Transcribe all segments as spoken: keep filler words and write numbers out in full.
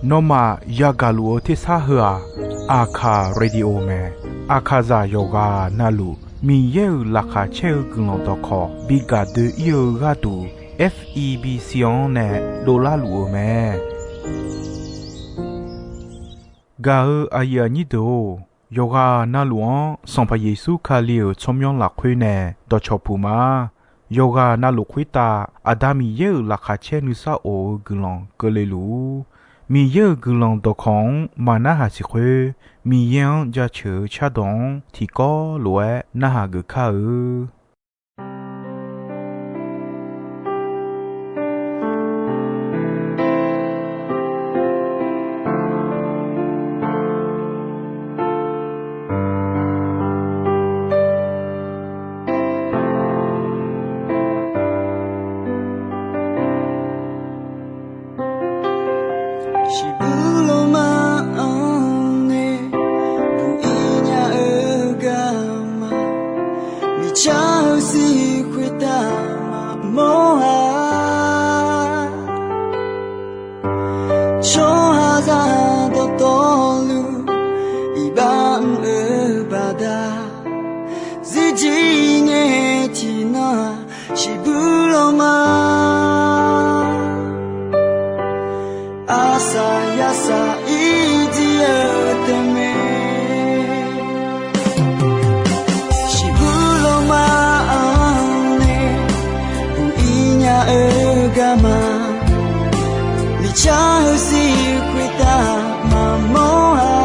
Nawmaf yagaq luf-eu tersar heu-aq, Aqkaq Radio mae. Aqkaqzaq yawqghaq navluf Miqyaer-euq laqkhaq caer-eu guiqlanq dawqkawq bi gaq doe-ir-eu gharduq, F E B C-anr nae dovlar luf-eu mae. Gaq-eu aqyuif aqnyir deuq-or, yawqghaq navluf-anr Sanqpaq Yeqsur Kali-euq tsawrmyanr lafkhoer nae dawqcawq puq ma. Yawqghaq navluf khoertav Aqda Miqyaer-euq laqkhaq caer nuisar of-eu guiqlanq keuvle luf-ur. Miqyaer-euq guiqlanq dawqkawq-anr maqnarhaq siq khoer, Miqyaer-anr jaceuq-eu cardawq-anr tiqkawv lof-aer narhaq geuf kar-eu. Shiqbuq lawma-anr nae buq-ir nya-eu garma, miqcar-eu sir khoertav maqmawr-a. Tsawrhaqzaq dawqtawvluf iqbax mr-eu baqda, zirjir ngae tiqnan-aq, shiqbuq lawma arsaq yarsaq ir jir-eu tae mae. Shiqbuq lawma-anr nae buq-ir nya-eu garma, miqcar-eu sir khoertav maqmawr-a.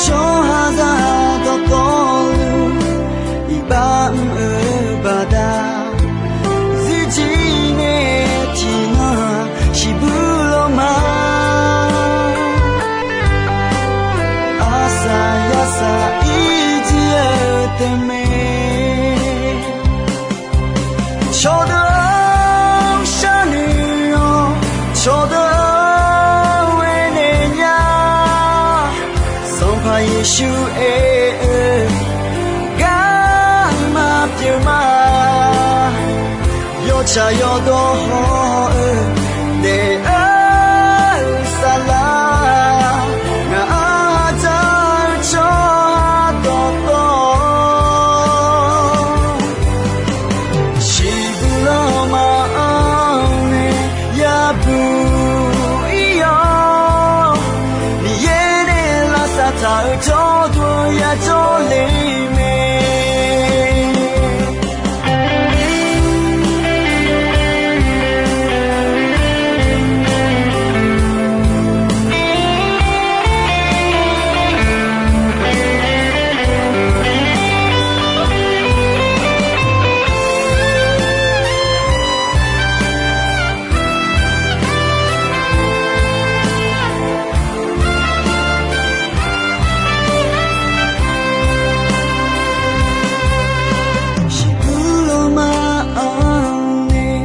Tsawrhaqzaq dawqtawvluf iqbax mr-eu baqda, zirjir ngae tiqnan-aq, shiqbuq lawma arsaq yarsaq ir jir-eu tae mae. Cawqdeuq-anr sharnoeq-awq, cawqdeuq-anr aernaeq nya, Sanqpaq Yeqsur aer-eu garma pyeuf ma. Yawtsaq yawdawr haw-eu daef-eu saflar, ngaq-anr dzaq-eu tsawrhaq dawqtawv, shiqbuq lawma-anr nae yabuq ir-awr, Miqyaer nae lavsav taq-eu jawrduq yajawr le mae. Shiqbuq lawma-anr nae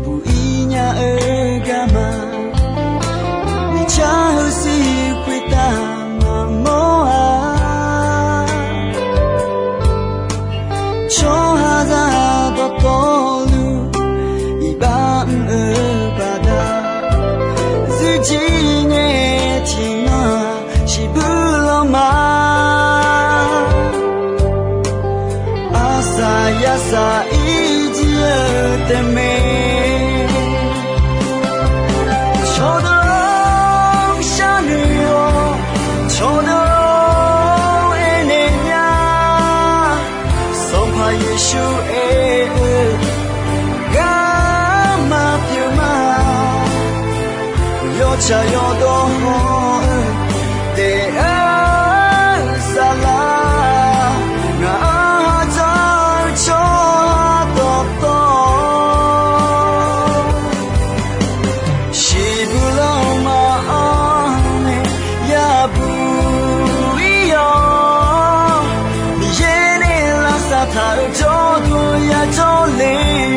buq-ir nya-eu garma, miqcar-eu sir khoertav maqmawr-a. Tsawrhaqzaq dawqtawvluf iqbax mr-eu baqda, zirjir ngae tiqnan-aq, shiqbuq lawma arsaq yarsaq ir jir-eu tae mae. Cawqdeuq-anr sharnoeq-awq, cawqdeuq-anr aernaeq nya, Sanqpaq Yeqsur aer-eu garma pyeuf ma. Yawtsaq yawdawr haw-eu daef-eu saflar, ngaq-anr dzaq-eu tsawrhaq dawqtawv, shiqbuq lawma-anr nae yabuq ir-awr, Miqyaer nae lavsav taq-eu jawrduq yajawr le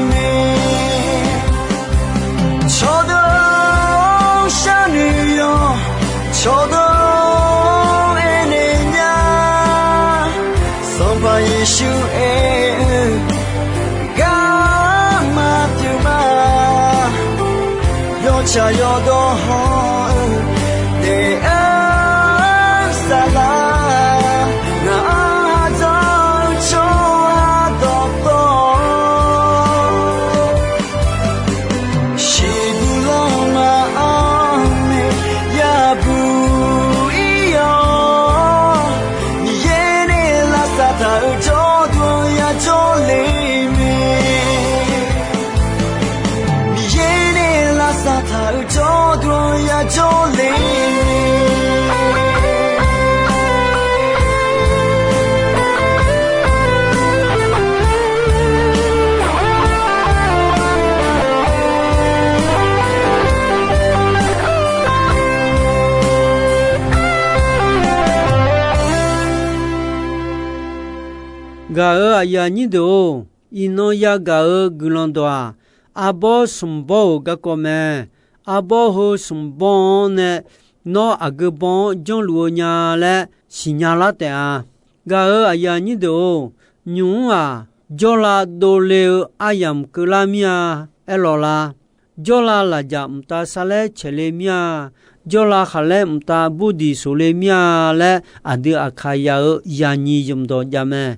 mae. Cawqdeuq-anr sharnoeq-awq, Tsaq yawdawr hawr-eu daef-aer saflar, ngaq-anr ardawr-eu tsawrhaq dawqtawv, shiqbuq lanma-anr nae yabuq ir-awr, Miqyaer nae lavsav taq-euq jawrduq-anr yajawr le mae. Miqyaer nae lavsav taq-euq jawrduq-anr yajawr le. Gaq-euq aqyuif aqnyir deuq-or, iqnan yagaq-euq guiqlanq dawq-aq, arbawr smq bawr-euq garkawv mae. Arbawr heu smq bawr-anr nae nawr aqgeu bawr-anr janrluf-eu nya laer siqnya lar taef-a. Gaq-euq aqyuif aqnyir deuq-or, nymq-mr-aq, jawrlav dovle-eu aryamq keuvlar mir-a. Aerlawq la, jawrlav lafjaq mqtav sarlaer caeq le mir-a. Jawrlav khaqlaer mqtav burdiq soq le mir-a laer, aqdui Aqkaqzaq-euq zaqnyiq zmq dawq jav mae.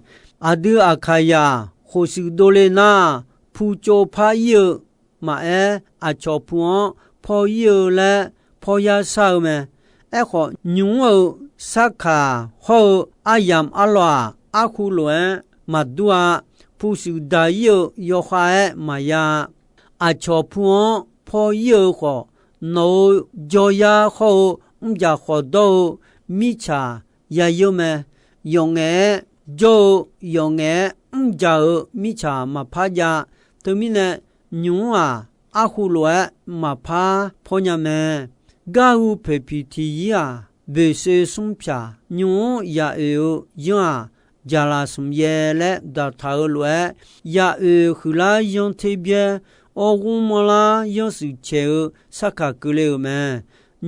Aqdui Aqkaqzaq khof shuif dovle nar, putsov par ir-eu maqaer, aqcawq pu-anr paw ir-eu laer paw yar shar-eu mae. Aerkhawf, nymq-mr-euq sarkaq hawr-eu aryamq arlawq-aq, arkhu lof-aer maqdur-a. Pu shuif daq ir-eu yawkhav-aer maqya-a. Aqcawq pu-anr paw ir-eu khawf, nawq-euq jawryar hawr-eu mrjaq khawf dawr-eu mirtsaq ya yeur mae. Yawf ngaef-aer jawr-eu, yawf ngaef-aer mrjaq-euq mirtsaq maqpar jav. Teumirnae, nymq-mr-aq, arkhu lof-aer maqpar pawnya mae. Gar hu poeqpiq tiqyir-aq, boeqsoe smr pyaq, nymq-mr yaq oeq-eu yanr-aq, jaqlaq smq yaev laer daqtaq-eu lof-aer, yaq oeq huiqlar yanr ter byaer, awr ghmr manrlar yanr shuif caeq-eu sarkaq keuvle-euq mae.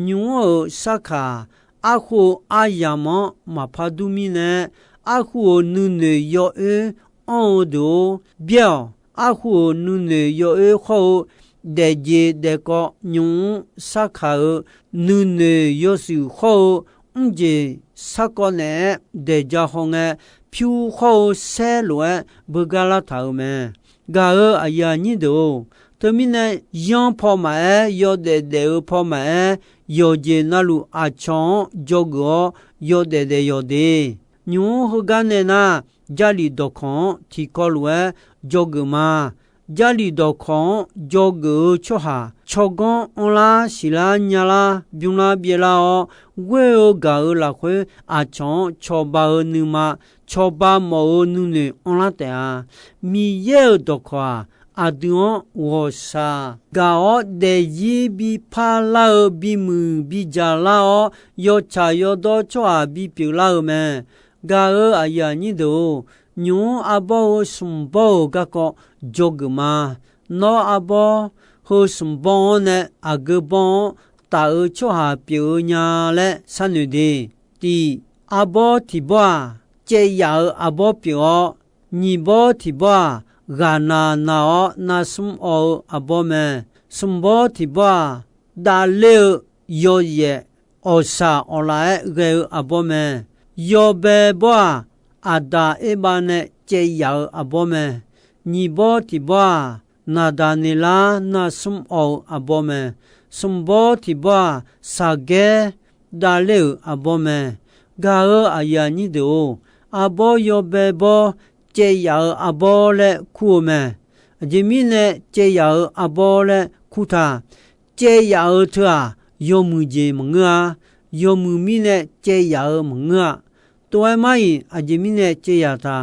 Nymq-mr-euq sarkaq, arkhu-eu aryamq-anr maqpar dur mirnae, arkhu-euq nuinoeq yawoer anr-eu deuq-or, byaer-awq. Arkhu-euq nuinoeq yawoer hawr-eu daefjeq daefkawv nymq-mr sarkaq-euq nuinoeq yawshuif hawr-eu mrjeq sarkawv naeq-aer daeq ja haw ngae, pyur hawr-eu saer lof-aer beugar lartaq-euq mae. Gaq-euq aqyuif aqnyir deuq-or, teumirnae yanr paw maqaer, yawdaef daef-eu paw maqaer, yawqjeq navluf aqcawq-anr dzawgeuf-awr yawdaef daef yawq de. Nymq-mr heugar nae nar, Jarlif dawqkawq-anr tiqkawv lof-aer dzawgeuf ma. Jarlif dawqkawq-anr dzawgeuf-eu tsawrhaq tsawrganr anrlar siqlar nyalar bymrlar byaevlar-awr, ghoer-eu gaq-euq lafkhoer aqcawq-anr cawba-eu nuima, cawba mawf-eu nuinoeq anrlar taef-a. Miqyaer-euq dawqkawq-aq, aqdui-anr ghawqshaq gaq-awr daefzir bi parlar-eu bimuiq bidzaq lar-awr, yawtsaq yawdawr tsawrhaq bipyeuf lar-eu mae. Gaq-euq aqyuif aqnyir deuq-or, nymq-mr arbawr heu smq bawr-euq garkawv dzawgeuf ma. Nawr arbawr heu smq bawr-anr nae aqgeu bawr-anr taf-eu tsawrhaq pyeuf-eu nya laer sharnoeq de. Tiq, arbawr tiq bawr-aq, caev yaf-euq arbawr pyeuf-awr, nyiq bawr tiq bawr-aq, ghaqnaq naq-awr nar smr awv-eu arbawr mae. Smq bawr tiq bawr-aq, davler-eu yawyaef awqshaq awqlaf-aer ghae-eu arbawr mae. Yawbae bawr-aq, Aqdaq Erbav nae caev yaf-eu arbawr mae. Nyiq bawr tiq bawr-aq, Naqdaqneqlar nar smr awv-eu arbawr mae. Smq bawr tiq bawr-aq, Saqgaer davler-euq arbawr mae. Gaq-euq aqyuif aqnyir deuq-or, arbawr yawbae bawr caev yaf-eu arbawr laer kur-eu mae. Aqjeq mirnae caev yaf-euq arbawr laer kur ta. Caev yaf-eu teu-aq, yawmuiq jeq maqngeur-a. Yawmuiq mirnae caev yaf-eu maqngeur-a. Tov-aer mar-iq aqjeq mirnae caev yaf ta.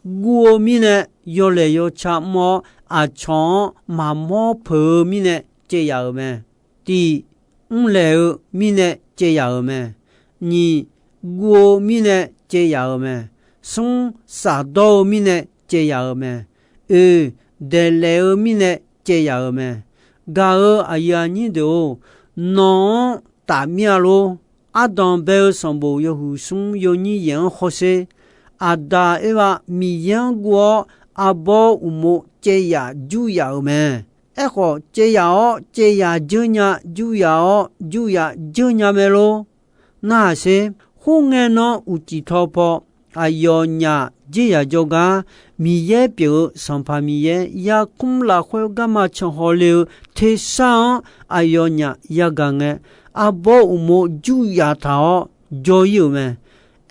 Guv-eu mirnae yawlaeq yawca mr-awr, aqcawq-anr maqmawr peuq-eu mirnae caev yaf-euq mae. Tiq, mrlaeq-eu mirnae caev yaf-euq mae. Nyiq, guv-eu mirnae caev yaf-euq mae. Smr, shafdawr-eu mirnae caev yaf-euq mae. Oeq, daeqlaef-eu mirnae caev yaf-euq mae. Gaq-euq aqyuif aqnyir deuq-or, nawq-anr taf mir-a lor. Ardanq bae-eu sanqbof yawhuiq smr yawnyir yaeq-anr hawsher. Aqdaq Erbav Miqyaer-anr guv-awr arbawr uqmov caev yaf jur yaf-euq mae. Aerkhawf, caev yaf-awr caev yaf dzeur nya, juv yaf-awr juv yaf dzeur nya mae lor. Narhaq sher. Khoerngae nan uqcif taw paw, aqyawfnyaf dzer yaq jawrgar, Miqyaer pyeuf-eu Sanqpaq Miqyaer yarkmr lafkhoer garma canhaw le-eu tersar-anr aqyawfnyaf yagaq ngae, arbawr uqmov juv yaf taq-awr jawr-ir-euq mae.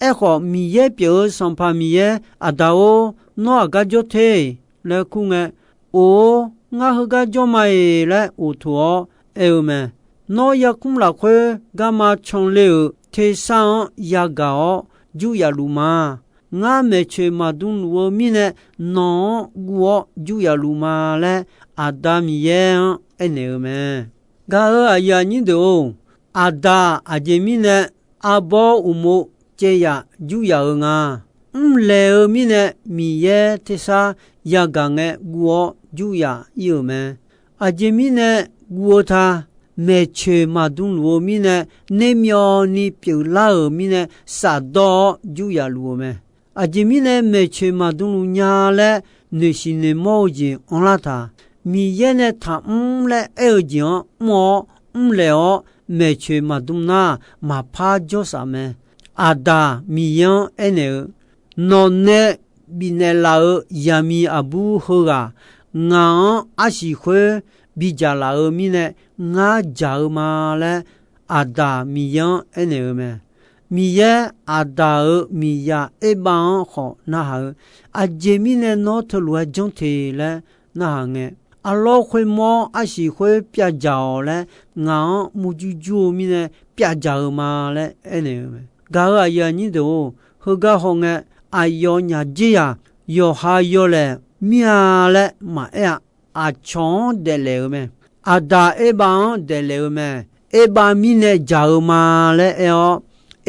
Aerkhawf, Miqyaer pyeuf-eu Sanqpaq Miqyaer, Aqda-or, nawr aqgar jawr te? laer kur ngae, Or-or, ngar heugar jawr ma-iq laer oqtoq-awr aer-eu mae. Nawr yarkmr lafkhoer garma canle-euq tersar-anr yagaq-awr juv yaf luf ma. Ngar maeqtsoeq maqdm luf-eu mirnae nawq-anr guv-awr juv yaf luf ma laer, Aqda Miqyaer-anr aernaeq-eu mae. Gaq-euq aqyuif aqnyir deuq-or, Aqdaq aqjeq mirnae arbawr uqmov caev yaf juv yaf-eu nga. Mrlaeq-eu mirnae Miqyaer tersar yagaq ngae guv-awr juv yaf-ir-euq mae. Aqjeq mirnae guv-eu ta, maeqtsoeq maqdm luf-eu mirnae, nermyawvni pyeuflar-euq mirnae, shafdawr-awr juv yaf luf-eu mae. Aqjeq mirnae maeqtsoeq maqdm luf nya laer noeqsiq noeqmawr-eu jeq anrlar taq. Miqyaer nae taqmr laer aer-eu jeq-anr mr-awr mrlaeq-awr maeqtsoeq maqdm nar, maqpar jawrsaf mae. Aqdaq Miqyaer-anr aernaeq-eu, Nawq nae bifnaeq laf-euq yaqmiq aqbur heughaq ngaq-anr arsiq khoer bidzaq laf-eu mirnae ngar dzaq-eu ma laer, Aqdaq Miqyaer-anr aernaeq-eu mae. Miqyaer Aqdaq-euq miqyaq Erbav-anr khawf narhaq-eu, Aqjeq mirnae nawr teulof-aer janr te laer narhaq ngae, Arlawr khoermawr arsiq khoer pyavdzaq-awq laer ngaq-anr murjur jur-eu mirnae pyavdzaq-eu ma laer aernaeq-eu mae. Gaq-euq aqyuif aqnyir deuq-or, heugar hawngae, aqyawfnyaf dzer yaq, yawqha yawlaeq mir-a laer maqaer-a. Aqcawq-anr daeflaef-eu mae. Aqdaq Erbav-anr daeflaef-eu mae. Erbav mirnae dzaq-eu ma laer aer-awr,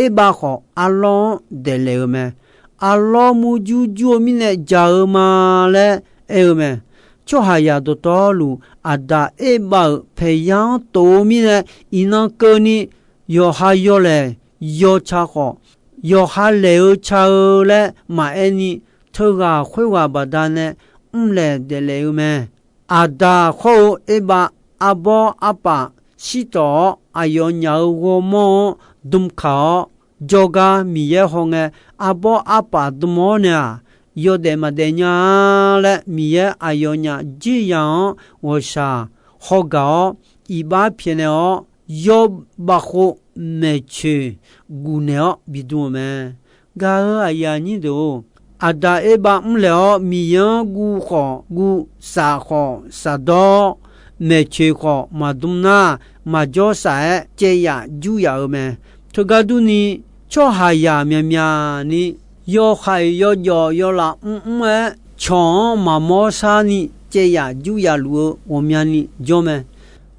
Erbav khawf Arlawr-anr daeflaef-eu mae. Arlawr murjur jur-eu mirnae dzaq-eu ma laer aer-eu mae. Tsawrhaqzaq dawqtawvluf, Aqdaq Erbav-euq paeqyar-anr tof-eu mirnae, iqnan keuvni yawqha yawlaeq yawca khawf, yawqha laeq-eu ca-eu laer maqaer ni, teughaq khoerghaq baqdanae mrlaeq daeflaef-eu mae. Aqdaq khawr-eu Erbav arbawr arpaf shirtawf-awr, aqyawfnyaf-euq ghawrmawr-anr dm kaq-awr, jawrgar Miqyaer hawngae, arbawr arpaf dm-awr nae-aq, yawdaef maqdaef nya-a laer, Miqyaer aqyawfnyaf dzer yaq-anr ghawqshaq hawgaq-awr, iqbax pyaeqnaeq-awr, yawbav khov maeqtsoeq gufnaeq-awr bidm-euq mae. Gaq-euq aqyuif aqnyir deuq-or, Aqdaq Erbav mrlaeq-awr Miqyaer-anr guv khawf guv, shaf khawf shafdawr-awr, maeqtsoeq khawf maqdm nar, maqjawr shaf-aer caev yaf jur yaf-eu mae. Teugar durni, tsawrhaqzaq myaqmyaq ni yawhaiq yawjawf yawlaf mrmr-aer, cawq-anr maqmawr sharni caev yaf jur yaf luf-eu ghawqmyani jawr mae.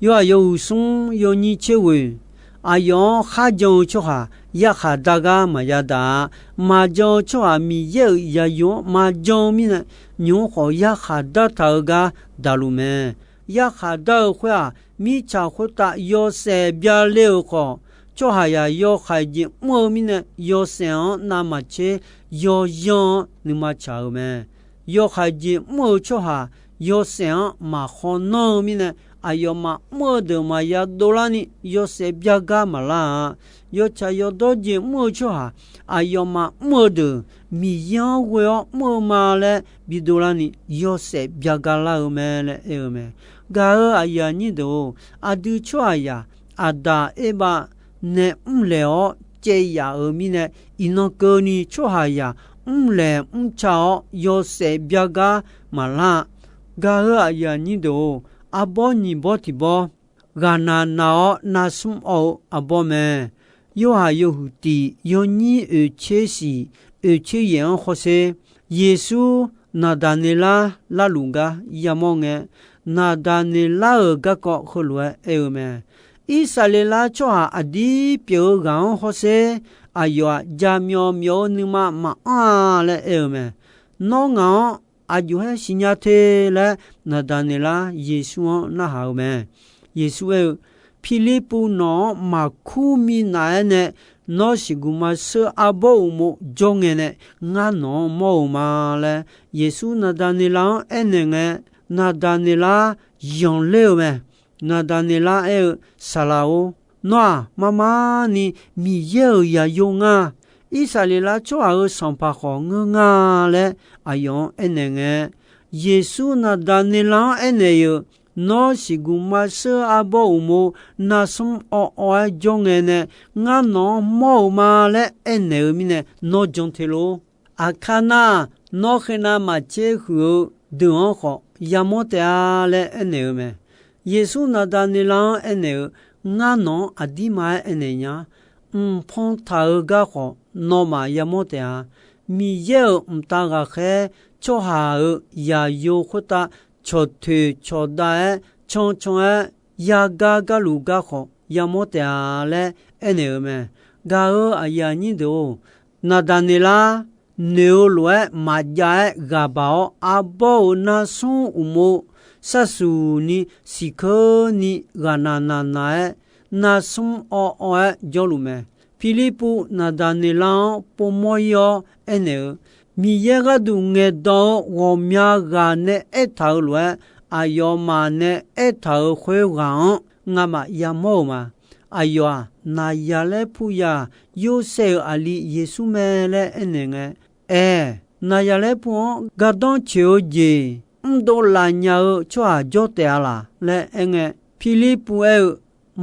Yawhaiq yawhuiq smr yawnyir tser ghoeq, aqyawf-anr kharjan-eu tsawrhaq yarkhaq dar gar maqya daq-a. Maqjan-eu tsawrhaq Miqyaer-euq yaqyoq-anr maqjan-eu mirnae, nymq-mr khawf yarkhaq dartaq-eu gar daqluf mae. Yarkhaq dar-eu khoer-aq, mirtsaq khoertav yawshaef byale-euq khawf, tsawrhaqzaq yawhaiq jeq mr-eu mirnae, yawshaef-anr navmaqtser yawzanr-anr nuima tsaq-euq mae. Yawhaiq jeq mr-eu tsawrhaq yawshaef-anr maqkhaw nanr-eu mirnae, aqyawfmaf mr-eu deuq maqya dovlarni yawshaef byagar maqlar-a. Yawtsaq yawdawr jeq mr-eu tsawrhaq aqyawfmaf mr-eu deuq Miqyaer-anr ghoe-awr mr-eu ma laer bidovlarni yawshaef byagar lar-eu mae laer aer-eu mae. Gaq-euq aqyuif aqnyir deuq-or, aqdui tsawrhaqzaq Aqdaq Erbav nae mrlaeq-awr caev yaf-euq mirnae, iqnan keuvni tsawrhaqzaq mrlaeq mrca-awr yawshaef byagar maqlar-a. Gaq-euq aqyuif aqnyir deuq-or, arbawr nyiq bawr tiq bawr, ghaqnaq naq-awr narsmr awv-eu arbawr mae. Yorhaq yawhuiq tiq yawnyir oeqtser shiq oeqtser yaeq-anr hawsher, Yeqsur Naqdaqneqlar larluf gar yamawr ngae, Naqdaqneqlar-euq garkawv heulof-aer aer-eu mae. Irsaqleqlav tsawrhaq aqdir pyeuf-eu ghaq-anr hawsher, aqyawf-aq, jaqmyawf myawf-eu nuima maqanr-a laer aer-eu mae. Nawr ngaq-anr aqjox-aer siqnya te laer, Naqdaqneqlar Yeqsur-anr narhaq-eu mae. Yeqsur aer-eu, Pirlirpuv nawq-anr maqkur minav-aer nae, nawr siqguq maqsheur arbawr uqmov jawr ngae nae, ngar nawq-anr mawr-eu ma laer, Yeqsur Naqdaqneqlav-anr aernaeq ngae, Naqdaqneqlar yanqler-eu mae. Naqdaqneqlar aer-eu, Saqlaq-or, nawr-aq mar mar ni Miqyaer-euq zaqyo ngar. Irsaqleqlav tsawrhaq-euq Sanqpaq khawf ngeur nga laer aqyawf-anr aernaeq ngae, Yeqsur Naqdaqneqlar-anr aernaeq-euq, Nawr siqguq maqsheur arbawr uqmov narsmr awv awv-aer jawr ngae nae, ngar nawq-anr mawr-eu ma laer aernaeq-eu mirnae nawr jan te lor. Aqkar nar, nawr khaeqnav maqtser huiq-eu deuq-anr khawf yamawr taef-a laer aernaeq-eu mae. Yeqsur Naqdaqneqlar-anr aernaeq-eu, Ngar nawq-anr aqdirma-aer aernaeq nya. Mqpan taq-eu gar khawf nawmaf yamawr taef-a. Miqyaer-euq mqtav ghaqkhaer tsawrhaq-euq zaqyo khoertav cawqtoeq cawqdav-aer cancan-aer yagar garluf gar khawf yamawr taef-a laer aernaeq-eu mae. Gaq-euq aqyuif aqnyir deuq-or, Naqdaqneqlar noeq-eu lof-aer maqjav-aer ghaq baq-awr, arbawr-euq narsmr uqmov sharsuq ni siqkeur ni ghaqnaq naq naq-aer, narsmr awv awv-aer jawrluf mae. Pirlirpuv Naqdaqneqlar-anr povmawr-ir-awr aernaeq-eu, Miqyaer gharduq ngaeqdan-eu ghawqmya ghaq nae aertaq-euq lof-aer, aqyawfmaf nae aertaq-euq khoerghaq-anr ngamaf yamawr-euq ma. Aqyawf-aq, Naqzaqlaer puyaq Yorsaev-euq aqli Yeqsur mae laer aernaeq ngae, Aer, Naqzaqlaer pu-anr gardanr coeq-eu jeq mrdov laf nya-eu tsawrhaq jawr taef-a laq laer aerngae, Pirlirpuv aer-eu,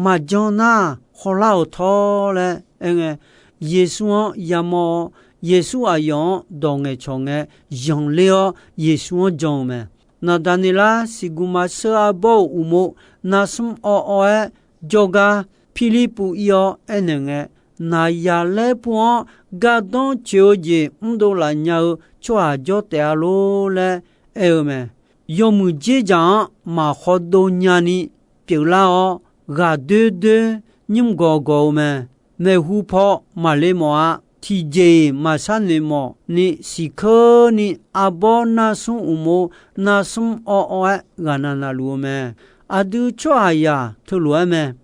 Maqjan nar, hawlar-awq tawr laer aerngae, Yeqsur-anr yamawr-awr, Yeqsur aqyawf-anr dawq ngaeqcawq ngae, yanqler-awr Yeqsur-anr jan-eu mae. Naqdaqneqlar siqguq maqsheur arbawr-euq uqmov narsmr awv awv-aer jawrgar Pirlirpuv ir-awr aernaeq ngae, Naqzaqlaer pu-anr gardanr coeq-eu jeq mrdov laf nya-eu tsawrhaq jawr taef-a lor laer aer-eu mae. Yawmuiq dzerdzaq-anr maq khawdov nyani pyeuflar-awr, ghaqdoer doer nymr gawq gawq-eu mae. Maeqhu paw maqle mawf-a. Tiqjeq-iq maqshar noeq mawf ni siqkeur ni arbawr narsmr uqmov narsmr awv awv-aer ghaqnaq naqluf-eu mae. Aqdui tsawrhaqzaq teulof-aer mae.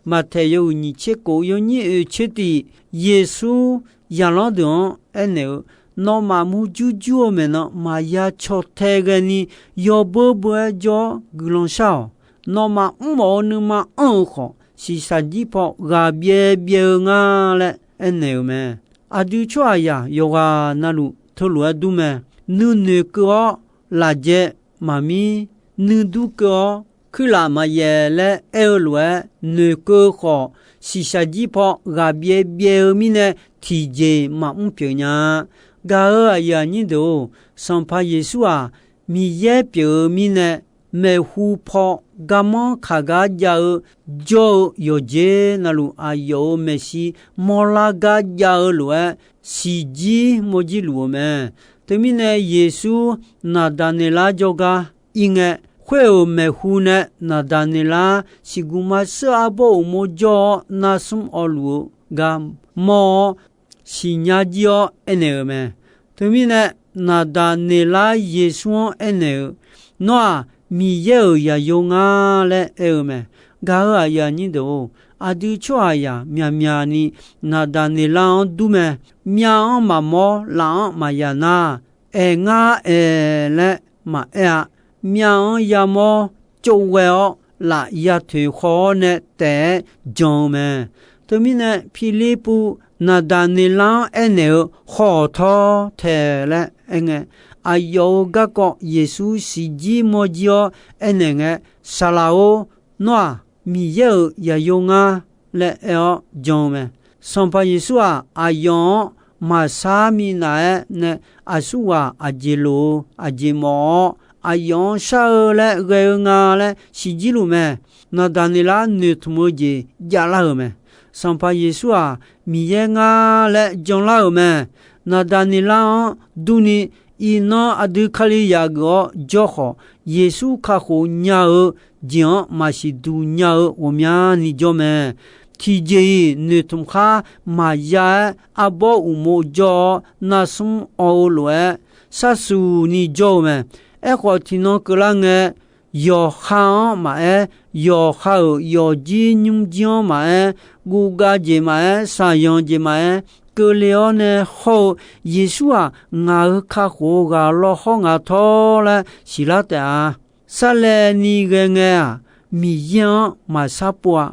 Maqtaeq yawhuiq nyiq tser kof yawnyir oeq tser tiq, Yeqsur zaqlanr deuq-anr aernaeq-eu, Nawmaf murjur jur-eu maeqnan maqya caw tae ghaeni yawbeur beur-aer jawr-awr guiqlanq shar-awq. Nawmaf mrmawf-eu nuima anr-eu khawf, shiqshaq jir paw ghaq byaev byaev-eu nga laer aernaeq-euq mae. Aqdui tsawrhaqzaq yawqghaq navluf teulof-aer dur mae. Nuinoeq keuv-awr lafjae maqmir, nuidur keuv-awr kuirlaf maqyaef laer aer-eu lof-aer, noeqkeuv khawf, shiqshaq jir paw ghaq byaev byaev-eu mirnae tiqjeq maqmr pyeuf nya-a. Gaq-euq aqyuif aqnyir deuq-or, Sanqpaq Yeqsur-aq, Miqyaer pyeuf-eu mirnae, maeqhu paw garmanr kaq gar jav-eu jawr-eu yawqjeq navluf aqyawf-euq maeqshi mawrlar gar jav-eu lof-aer, siqjir mawrjir luf-eu mae. Teumirnae Yeqsur Naqdaqneqlar jawrgar ir ngae, khoer-euq maeqhu nae Naqdaqneqlar siqguq maqsheur arbawr uqmov jawr-awr narsmr awvluf-eu gar mawr-awr, siqnya jir-awr aernaeq-euq mae. Teumirnae Naqdaqneqlar Yeqsur-anr aernaeq-eu, Nawr-aq, Miqyaer-euq zaqyo ngar laer aer-eu mae. Gaq-euq aqyuif aqnyir deuq-or, aqdui tsawrhaqzaq myaqmyaq ni Naqdaqneqlar-anr dur mae. Myav-anr maqmawr, laf-anr maqyaf nar, Aer ngar aer laer maqaer-a. Myav-anr yamawr cov ghae-awr, laf ya toeq khaw-awr nae taef-aer jan-eu mae. Teumirnae Pirlirpuv Naqdaqneqlar-anr aernaeq-eu, Haw-awq tawr tae laer aerngae, aqyawf-euq garkawv Yeqsur siqjir mawrjir-awr aernaeq ngae, Saqlaq-or, nawr-aq, Miqyaer-euq zaqyo ngar laer aer-awr jan-eu mae. Sanqpaq Yeqsur-aq, aqyawf-anr maqshar minav-aer nae aqsurghaq aqjeq loq-eu aqjeq mawf-awr, aqyawf-anr shar-eu laer ghae-eu nga laer siqjir luf mae. Naqdaqneqlar noeqtmq-eu jeq javlar-euq mae. Sanqpaq Yeqsur-aq, Miqyaer ngar laer janlar-euq mae. Naqdaqneqlar-anr durni, iqnan aqdui Kalizaq geuf-awr jawr khawf, Yeqsur kakhof nya-eu jeq-anr maqsiq duq nya-eu ghawqmyani jawr mae. Tiqjeq-iq noeqtmq khar maqya-aer, arbawr uqmov jawr-awr narsmr awv-eu lof-aer, sharsuq ni jawr-eu mae. Aerkhawf, tiqnan keuvlar ngae, yawqha-anr maqaer, yawqha-euq yawfjir nymrjir-anr maqaer, guvgav jeq maqaer, shaqyanq jeq maqaer, keuvle-awr nae hawr-eu, Yeqsur-aq, ngaq-euq kakhof-eu ghaq lawr hawr nga tawr laer siqlar taef-a. Sarlaevni ghae ngae-aq, Miqyaer-anr maqsar pov-a.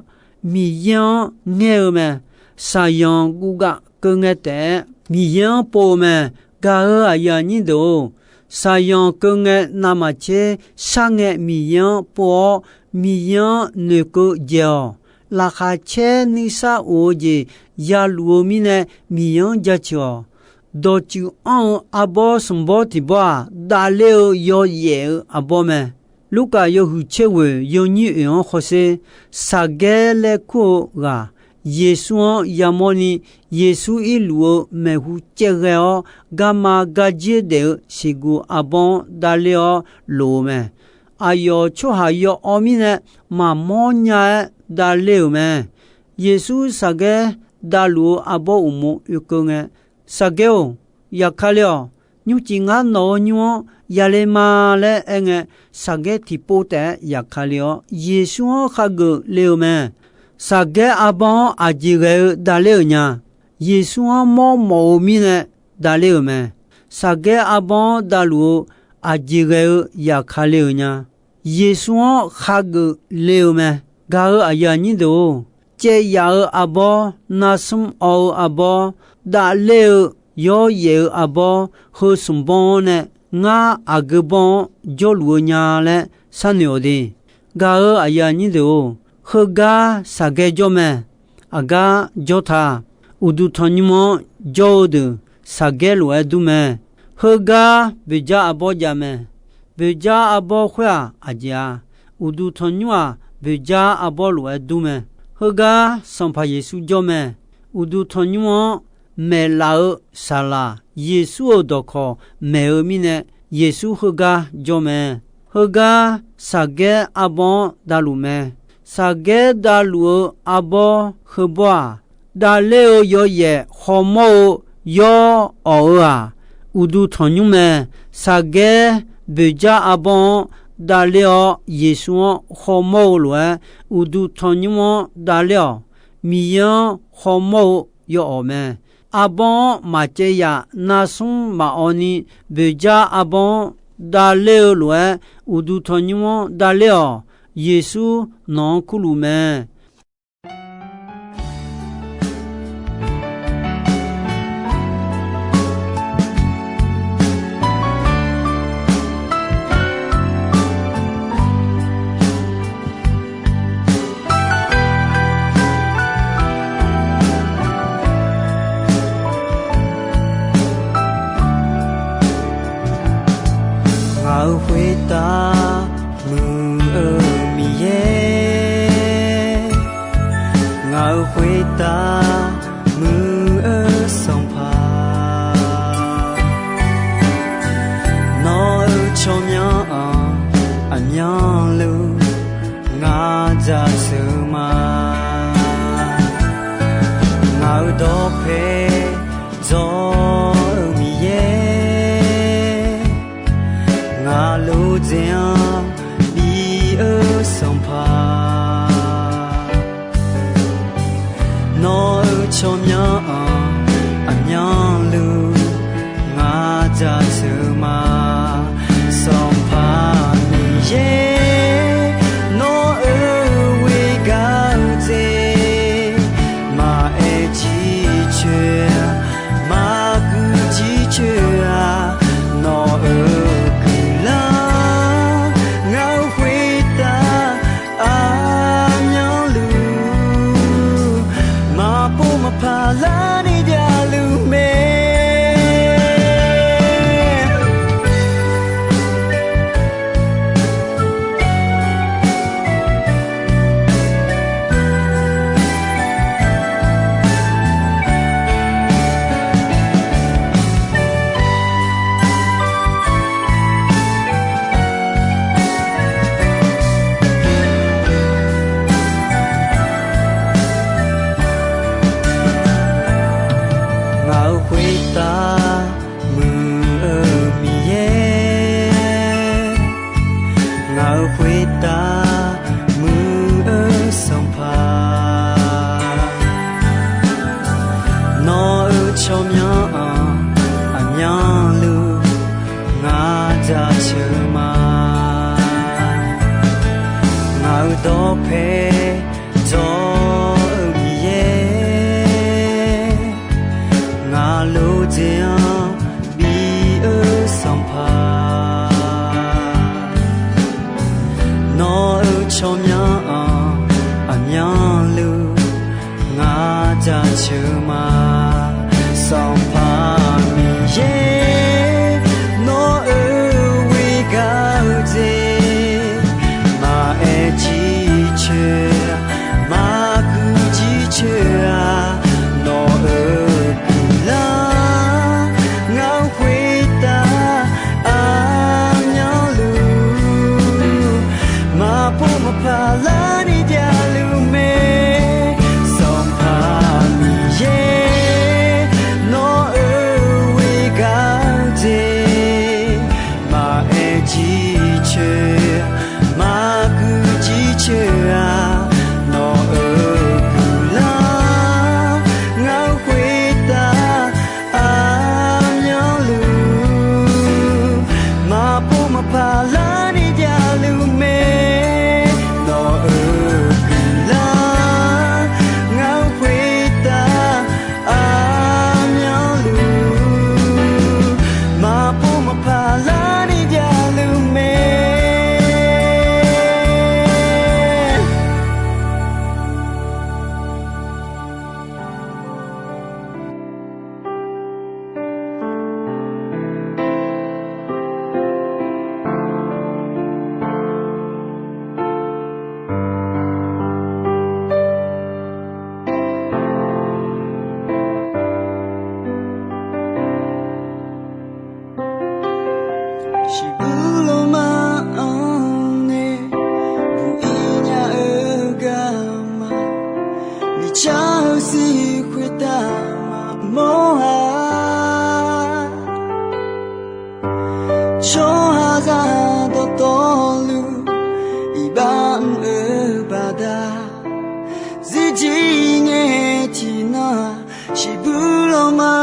Miqyaer-anr ngaer-eu mae. Shaqzanq guvgav keuv ngae taef-aer Miqyaer-anr pov-eu mae. Gaq-euq aqyuif aqnyir deuq-or, shaqzanq keuv ngae navmaqtser sharngae Miqyaer-anr pov-awr, Miqyaer-anr noeqkeuv dzaeq-awq. Laqkhaq caer nuisar of-eu jeq yaluf-eu mirnae Miqyaer-anr jaceuq-awq. Dawqtsuif anr-eu arbawr sanqbawr tiqbawr-aq, davler-eu yawyaef-eu arbawr mae. Lurkaf yawhuiq tser ghoeq yawnyir oeq-anr hawsher. Saqgaer laer kur-eu ghaq, Yeqsur-anr yamawrni, Yeqsur irluf-eu maeqhu caev ghae-awr, garma garjir daef-eu siqguq arbawr-anr davler-awr loq-eu mae. Aqyawf tsawrhaq yawawr mirnae maqmawr nya-aer davler-euq mae. Yeqsur Saqgaer davluf-eu arbawr uqmov oekeuv ngae, Saqgaer-or, yaqkale-awq. Nymrcif ngar nawq-euq nymr-anr yale ma laer aerngae, Saqgaer tiqpov taef-aer yaqkale-awr, Yeqsur-anr khageuf le-eu mae. Saqgaer arbawr-anr aqjeq ghae-eu davler-euq nya? Yeqsur-anr mawrmawf-eu mirnae davler-euq mae. Saqgaer arbawr-anr davluf-eu aqjeq ghae-eu yaqkale-euq nya? Yeqsur-anr khageuf le-eu mae. Gaq-euq aqyuif aqnyir deuq-or, caev yaf-eu arbawr, narsmr awv-eu arbawr, davler-eu yawyaef-eu arbawr, heu sanqbawr-anr nae ngar aqgeu bawr-anr jawrluf-eu nya laer sharnoeq-awq de. Gaq-euq aqyuif aqnyir deuq-or, heugar Saqgaer jawr mae. Aqgar jawr ta. Uqduq tanqnymr-anr jawr-eu deuq Saqgaer lof-aer dur mae. Heugar boeqjar arbawr jav mae. Boeqjar arbawr khoer-aq aqjeq-a? Uqduq tanqnymr-aq boeqjar arbawr lof-aer dur mae. Heugar Sanqpaq Yeqsur jawr mae. Uqduq tanqnymr-anr maeqlaf-eu saqlaq Yeqsur-euq dawqkawq maeq-eu mirnae, Yeqsur heugar jawr mae. Heugar Saqgaer arbawr-anr davluf mae. Saqgaer davluf-eu arbawr heubawr-aq, davler-eu yawyaef khawmawr-eu yawawf-euq-aq, uqduq tanqnymr mae. Saqgaer boeqjar arbawr-anr davler-awr, Yeqsur-anr khawmawr-eu lof-aer, uqduq tanqnymr-anr davler-awq. Miqyaer-anr khawmawr-eu yawawf mae. Arbawr-anr maqcaev yaf, narsmr maqawv ni, boeqjar arbawr-anr davler-eu lof-aer, uqduq tanqnymr-anr davler-awq. Yeqsur nawq-anr kurluf mae. Ngaq-euq khoertav muiq-eu Miqyaer, ngaq-euq khoertav muiq-eu Sanqpaq, nawq-euq tsawrmyanr-anr aqmyanluf ngar jaceuq ma. Ngaq-euq dawqpae dzawr-eu Miqyaer, ngaq loqdzaeq-anr bi-eu Sanqpaq, nawq-euq tsawrmyanr-anr aqmyanluf ngar jaceuq ma. Sanqpaq Miqyaer, nawq-euq ghoer gar-eu jeq maqaer jircoer-a, maqguiq jircoer-a, nawq-euq guiqlanq ngaq-euq khoertav aqmyanluf maqpov maqpar larni javluf mae. Ngaq-euq khoertav muiq-eu Miqyaer, ngaq-euq khoertav muiq-eu Sanqpaq, nawq-euq tsawrmyanr-anr aqmyanluf ngar jaceuq ma. Dawqpae dawq-eu Miqyaer, ngaq lof dzaeq-anr bi-eu Sanqpaq, nawq-euq tsawrmyanr-anr aqmyanluf ngar jaceuq ma. Sanqpaq Miqyaer, nawq-euq ghoer gaq-eu jeq maqaer jircoer, maqguiq jircoer-a. Nawq-euq guiqlanq ngar-anr khoertav aqmyanluf maqpov maqpar larni javluf mae. Sanqpaq Miqyaer, nawq-euq ghoer gaq-eu jeq maqaer jircoer, maqguiq jircoer-a. Nawq-euq guiqlanq ngar-anr khoertav aqmyanluf maqpov maqpar larni javluf mae. Nawq-euq guiqlanq ngar-anr khoertav aqmyanluf maqpov maqpar larni javluf mae. Shiqbuq lawma-anr nae buq-ir nya-eu garma, miqcar-eu zir khoertav maqmawr-a. Tsawrhaqzaq dawqtawvluf iqbax mr-eu baqda, zirjir ngae tiqnan shiqbuq lawma,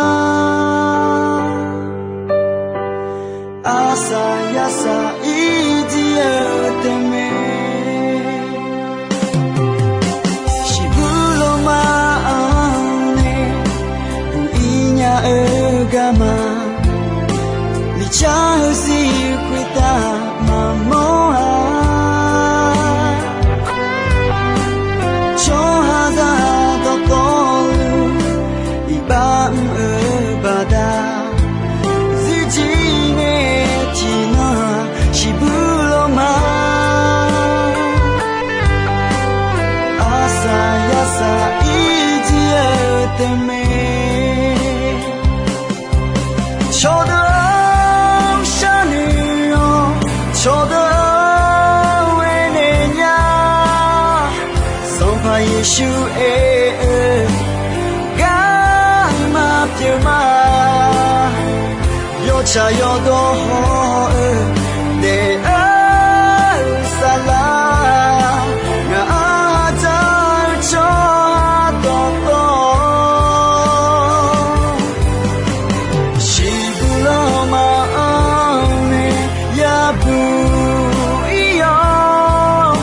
arsaq yarsaq ir jir-eu tae mae. Shiqbuq lawma-anr nae buq-ir nya-eu garma, miqcar-eu zir khoertav maqmawr-a. Tsawrhaqzaq dawqtawvluf iqbax mr-eu baqda, zirjir ngae tiqnan shiqbuq lawma, arsaq yarsaq ir jir-eu tae mae. Cawqdeuq-anr sharnoeq-awr, cawqdeuq-anr aernaeq nya. Sanqpaq Yeqsur aer-eu garma pyeuf ma. Yawtsaq yawdawr haw-eu daef-eu saflar, ngaq-anr dzaq-eu tsawrhaq dawqtawv, shiqbuq lawma-anr nae yabuq ir-awr,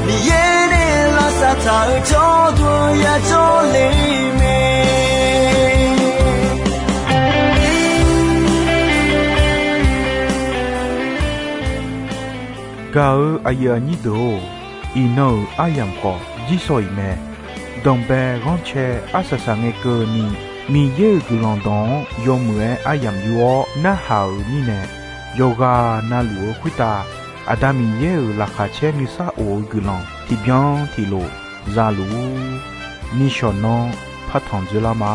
Miqyaer nae lavsav taq-eu jawrduq-anr yajawr le mae. Gaq-eu aqyuif aqnyir deuq-or, iqnan-euq aryamq khawf jirsawq iq mae. Danqbae ghanrcae arsaq saq ngae keuvni, Miqyaer-euq guiqlanq dawq-anr yawmuiq-aer aryamq yur-awr narhaq-euq mirnae, yawqghaq navluf-eu khoertav Aqda Miqyaer-euq laqkhaq caer nuisar of-eu guiqlanq tiqbyan tiqlof za luf-ur. Nishawq nanr partanq dzoerlar ma.